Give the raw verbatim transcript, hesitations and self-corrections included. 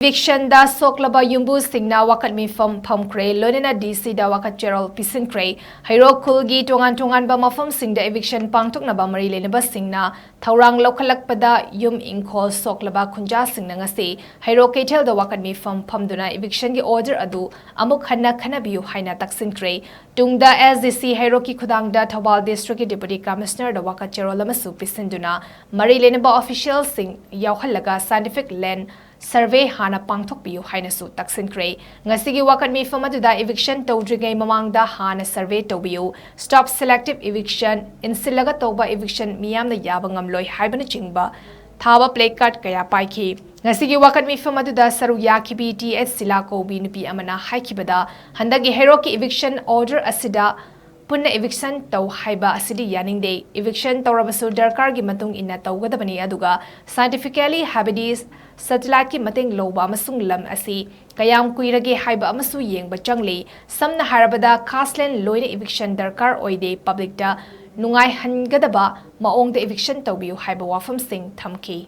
Evictionꯗ ꯁꯣꯛꯂꯕ ꯌꯨꯝꯕꯨꯁꯤꯡꯅ ꯋꯥꯀꯠ ꯃꯤꯐꯝ ꯐꯝꯈ꯭ꯔꯦ, ꯂꯣꯏꯅꯅ DCꯗ ꯋꯥꯀꯠ ꯆꯦꯔꯣꯜ ꯄꯤꯁꯤꯟꯈ꯭ꯔꯦ꯫ ꯍꯩꯔꯣꯛ ꯈꯨꯜꯒꯤ ꯇꯣꯉꯥꯟ ꯇꯣꯉꯥꯟꯕ ꯃꯐꯝꯁꯤꯡꯗ eviction ꯄꯥꯡꯊꯣꯛꯅꯕ ꯃꯔꯤ ꯂꯩꯅꯕꯁꯤꯡꯅ ꯊꯧꯔꯥꯡ ꯂꯧꯈꯠꯂꯛꯄꯗ ꯌꯨꯝ ꯏꯪꯈꯣꯜ ꯁꯣꯛꯂꯕ ꯈꯨꯟꯖꯥꯁꯤꯡꯅ ꯉꯁꯤ ꯍꯩꯔꯣꯛ ꯀꯩꯊꯦꯜꯗ ꯋꯥꯀꯠ ꯃꯤꯐꯝ ꯐꯝꯗꯨꯅ evictionꯒꯤ order ꯑꯗꯨ ꯑꯃꯨꯛ ꯍꯟꯅ ꯈꯟꯅꯕꯤꯌꯨ ꯍꯥꯏꯅ ꯇꯛꯁꯤꯟꯈ꯭ꯔꯦ꯫ ꯇꯨꯡꯗ SDC ꯍꯩꯔꯣꯛꯀꯤ ꯈꯨꯊꯥꯡꯗ ꯊꯧꯕꯥꯜ districtꯀꯤ Deputy Commissionerꯗ ꯋꯥꯀꯠ ꯆꯦꯔꯣꯜ ꯑꯃꯁꯨ ꯄꯤꯁꯤꯟꯗꯨꯅ ꯃꯔꯤ ꯂꯩꯅꯕ officialꯁꯤꯡ ꯌꯥꯎꯍꯜꯂꯒ scientific land survey ꯍꯥꯟꯅ ꯄꯥꯡꯊꯣꯛꯄꯤꯌꯨ ꯍꯥꯏꯅꯁꯨ ꯇꯛꯁꯤꯟꯈ꯭ꯔꯦ꯫ ꯉꯁꯤꯒꯤ ꯋꯥꯀꯠ ꯃꯤꯐꯝ ꯑꯗꯨꯗ eviction ꯇꯧꯗ꯭ꯔꯤꯉꯩ ꯃꯃꯥꯡꯗ ꯍꯥꯟꯅ survey ꯇꯧꯕꯤꯌꯨ, stop selective eviction, ꯏꯟꯁꯤꯜꯂꯒ ꯇꯧꯕ eviction ꯃꯤꯌꯥꯝꯅ ꯌꯥꯕ ꯉꯝꯂꯣꯏ ꯍꯥꯏꯕꯅꯆꯤꯡꯕ ꯊꯥꯕ placard ꯀꯌꯥ ꯄꯥꯏꯈꯤ꯫ ꯉꯁꯤꯒꯤ ꯋꯥꯀꯠ ꯃꯤꯐꯝ ꯑꯗꯨꯗ ꯁꯔꯨꯛ ꯌꯥꯈꯤꯕꯤ T H ꯁꯤꯂꯥ ꯀꯧꯕꯤ ꯅꯨꯄꯤ ꯑꯃꯅ ꯍꯥꯏꯈꯤꯕꯗ, ꯍꯟꯗꯛꯀꯤ ꯍꯩꯔꯣꯛꯀꯤ eviction order ꯑꯁꯤꯗ ꯄꯨꯟꯅ eviction ꯇꯧ ꯍꯥꯏꯕ ꯑꯁꯤꯗꯤ ꯌꯥꯅꯤꯡꯗꯦ꯫ Eviction ꯇꯧꯔꯕꯁꯨ ꯗꯔꯀꯥꯔꯒꯤ ꯃꯇꯨꯡ ꯏꯟꯅ ꯇꯧꯒꯗꯕꯅꯤ, ꯑꯗꯨꯒ scientifically, ꯍꯥꯏꯕꯗꯤ satelliteꯀꯤ ꯃꯇꯦꯡ ꯂꯧꯕ ꯑꯃꯁꯨꯡ ꯂꯝ ꯑꯁꯤ ꯀꯌꯥꯝ ꯀꯨꯏꯔꯒꯦ ꯍꯥꯏꯕ ꯑꯃꯁꯨ ꯌꯦꯡꯕ ꯆꯪꯂꯤ꯫ ꯁꯝꯅ ꯍꯥꯏꯔꯕꯗ, ꯈꯥꯁꯂꯦꯟ ꯂꯣꯏꯅ eviction ꯗꯔꯀꯥꯔ ꯑꯣꯏꯗꯦ, publicꯇ ꯅꯨꯡꯉꯥꯏꯍꯟꯒꯗꯕ ꯃꯑꯣꯡꯗ eviction ꯇꯧꯕꯤꯌꯨ ꯍꯥꯏꯕ ꯋꯥꯐꯝꯁꯤꯡ ꯊꯝꯈꯤ꯫